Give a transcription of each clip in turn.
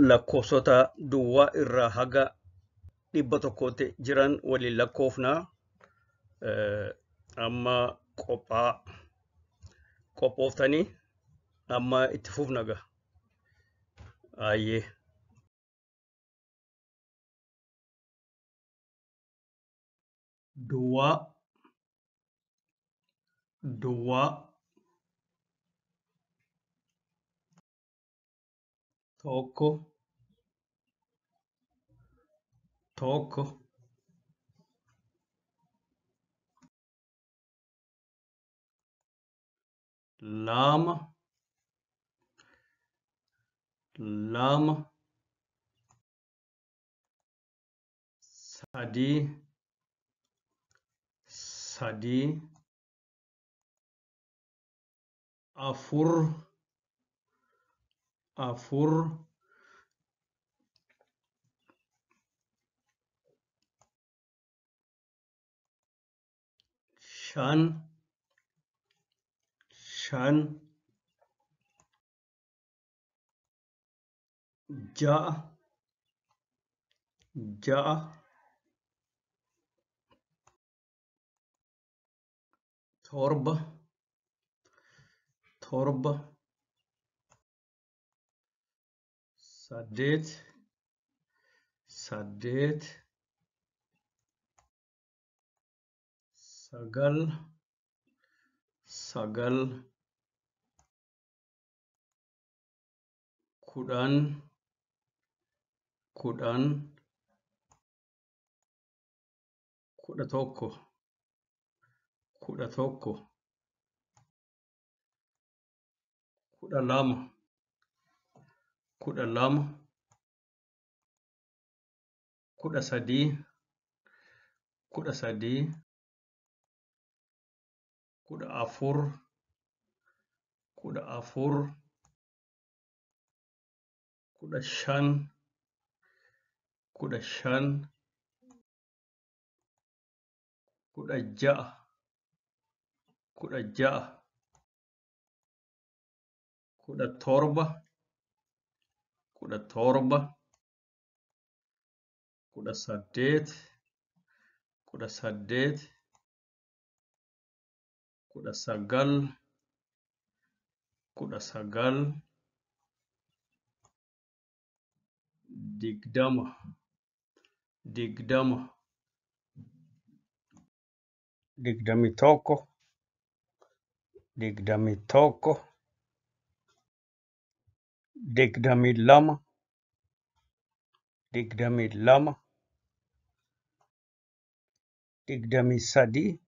Lakkoofsota duwwaa irraa haga 100tti jiran waliin lakkoofnaa. Amma qophooftanii amma itti fufna ga'a. Ayyee. Duwwaa, duwwaa, tokko, tokko, lama, lama, sadii, sadii, afur, afur, shan, shan, ja'a, ja'a, torba, torba, saddeet, saddeet, sagal, sagal, 10, 10, 11, 11, 12, 12, 13, 13, 14, 14, 15, 15, 16, 16, 17, 17, 18, 18, 19, 19, 20, 20, 21, 21, 22, 22, 23,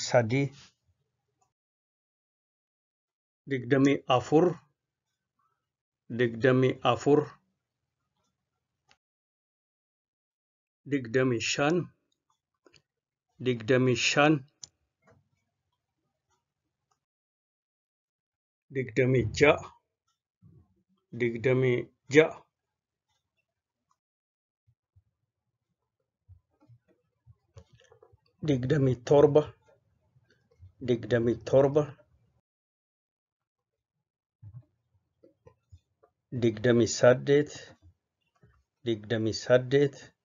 23, 24, 24, 25, 25, 26, 26,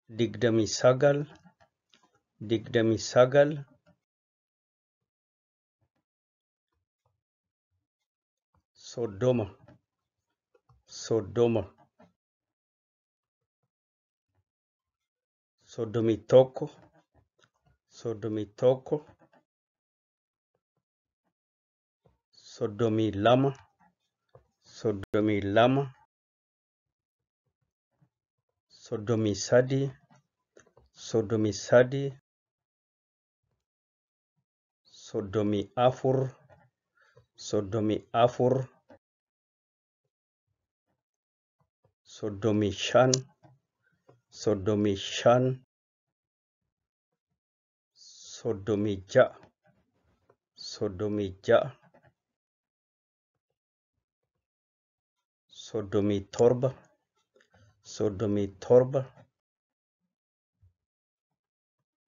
27, 27, 28, 28, 29, 29, 30, 30, 31, 31, 32, 32, 33, 33, 34, 34, 35, 35, 36, 36, 37, 37,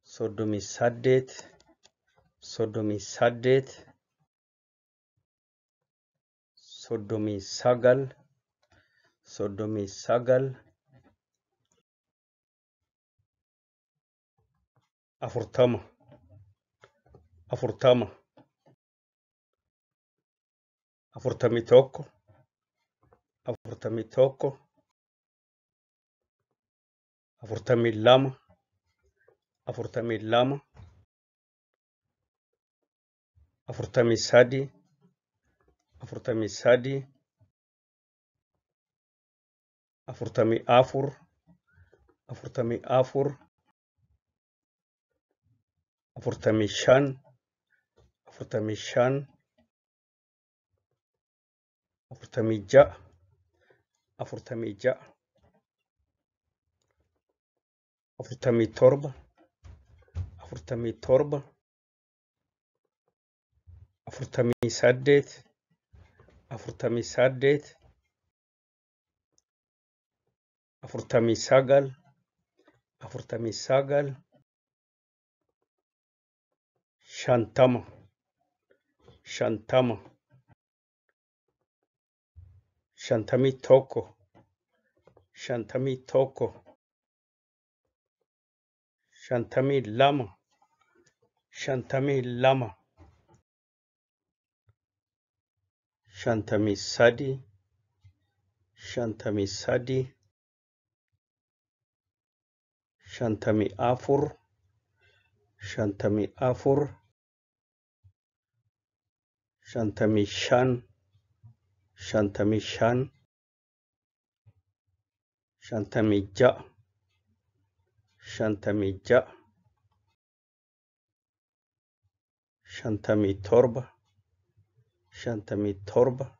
38, 38, 39, 39, 40, 40, 41, 41, 42, 42, 43, 43, 44, 44, 45, 45, 46, 46, 47, 47, 48, 48, 49, 49, 50, 50, 51, 51, 52, 52, 53, 53, 54, 54, 55, 55, 56, 56, 57, 57, 58, 58, 59, 59, 60, 60, 61, 61, 62, 62, 63, 63, 64, 64,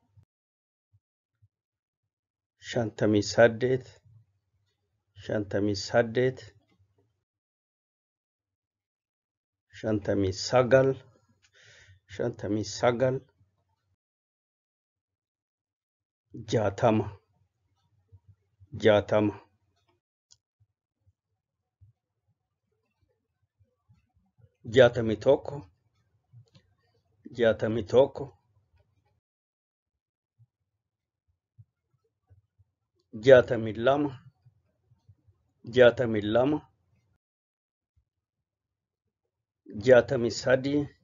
65, 65, 66, 66, 67, 67, 68, 68, 69, 69, 70, 70, 71, 71, 72, 72,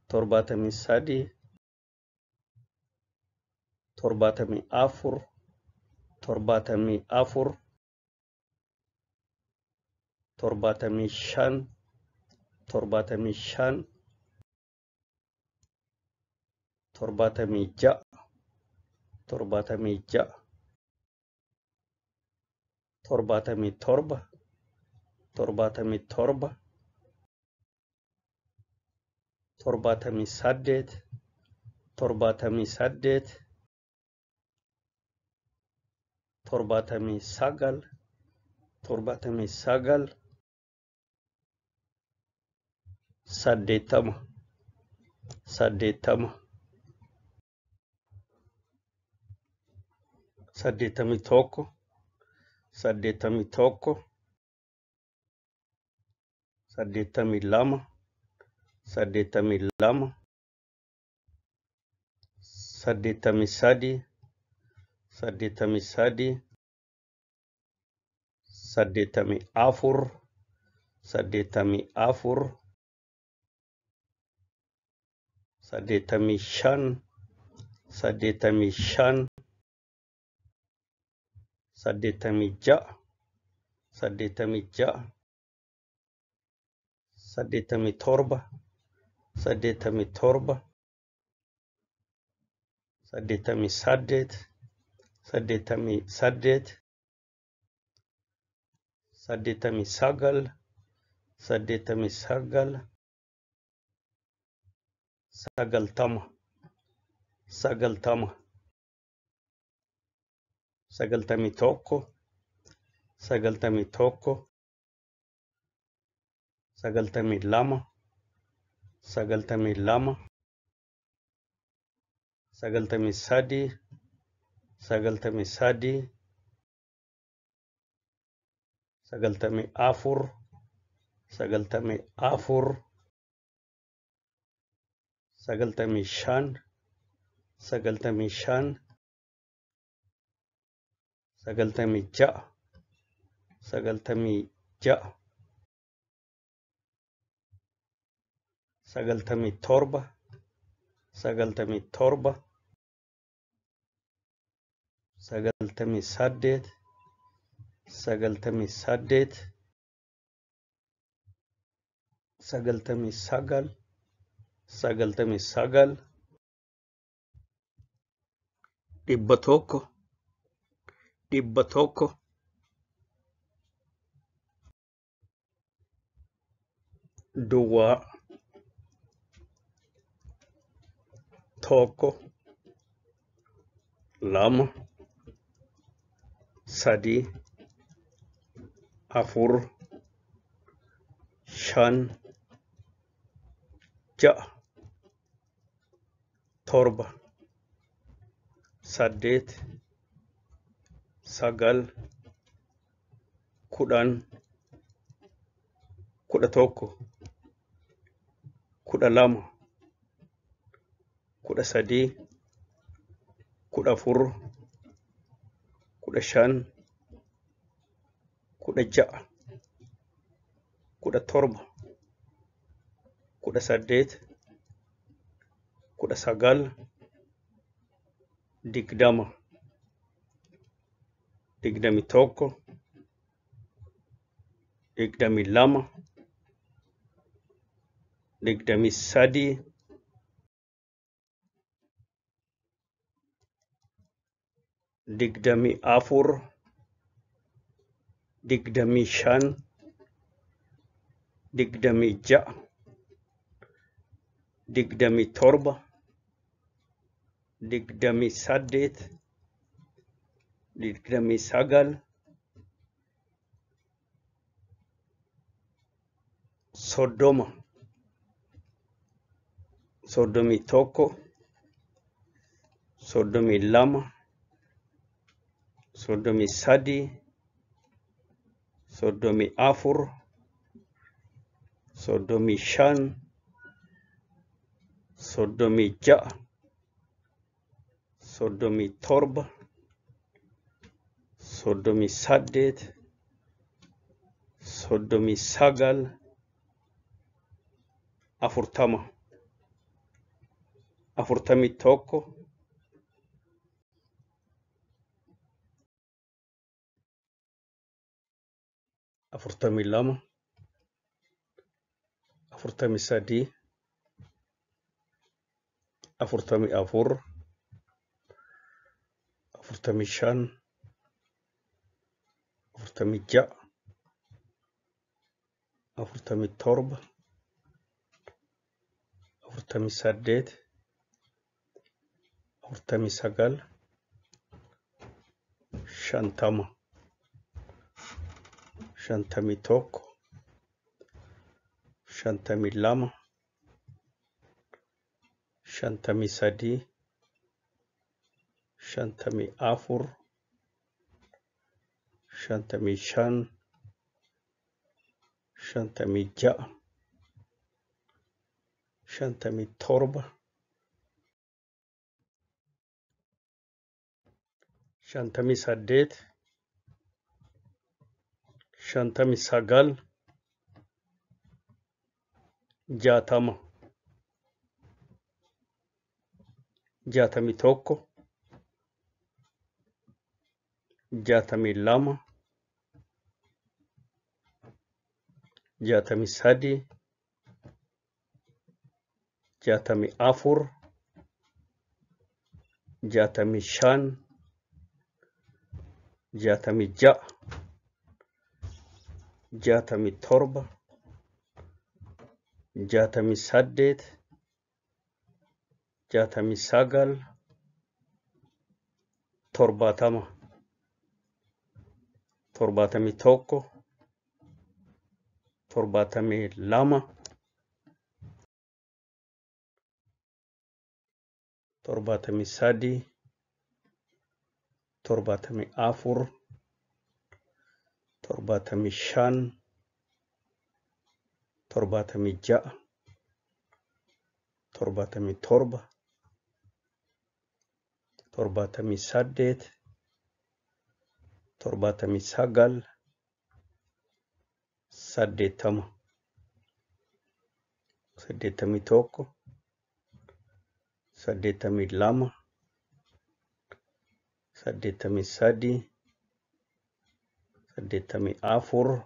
73, 73, 74, 74, 75, 75, 76, 76, 77, 77, 78, 78, 79, 79, 80, 80, 81, 81, 82, 82, 83, 83, 84, 84, 85, 85, 86, 86, 87, 87, 88, 88, 89, 89, 90, 90, 91, 91, 92, 92, 93, 93, 94, 94, 95, 95, 96, 96, 97, 97, 98, 98, 99, 99, 100, 100, duwwaa, 1, 2, 3, 4, 5, 6, 7, 8, 9, 10, 11, 12, 13, 14, 15, 16, 17, 18, 19, 20, 21, 22, 23, 24, 25, 26, 27, 28, 29, 30, 31, 32, 33, 34, 35, 36, 37, 38, 39, 40, 41, 42, 43, 44, 45, 46, 47, 48, 49, 50, 51, 52, 53, 54, 55, 56, 57, 58, 59, 60, 61, 62, 63, 64, 65, 66, 67, 68, 69, 70, 71, 72, 73, 74, 75, 76, 77, 78, 79, 80, 81, 82, 83,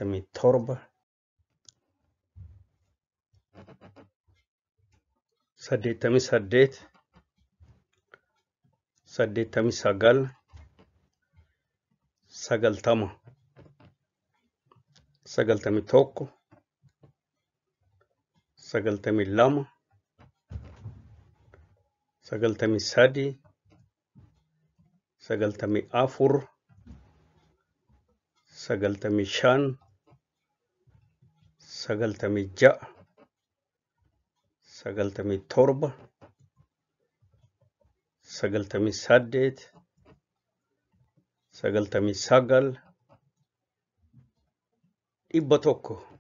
84, 85, 86, 87, 88, 89, 90, 91, 92, 93, 94, 95, 96, 97, 98, 99, 100.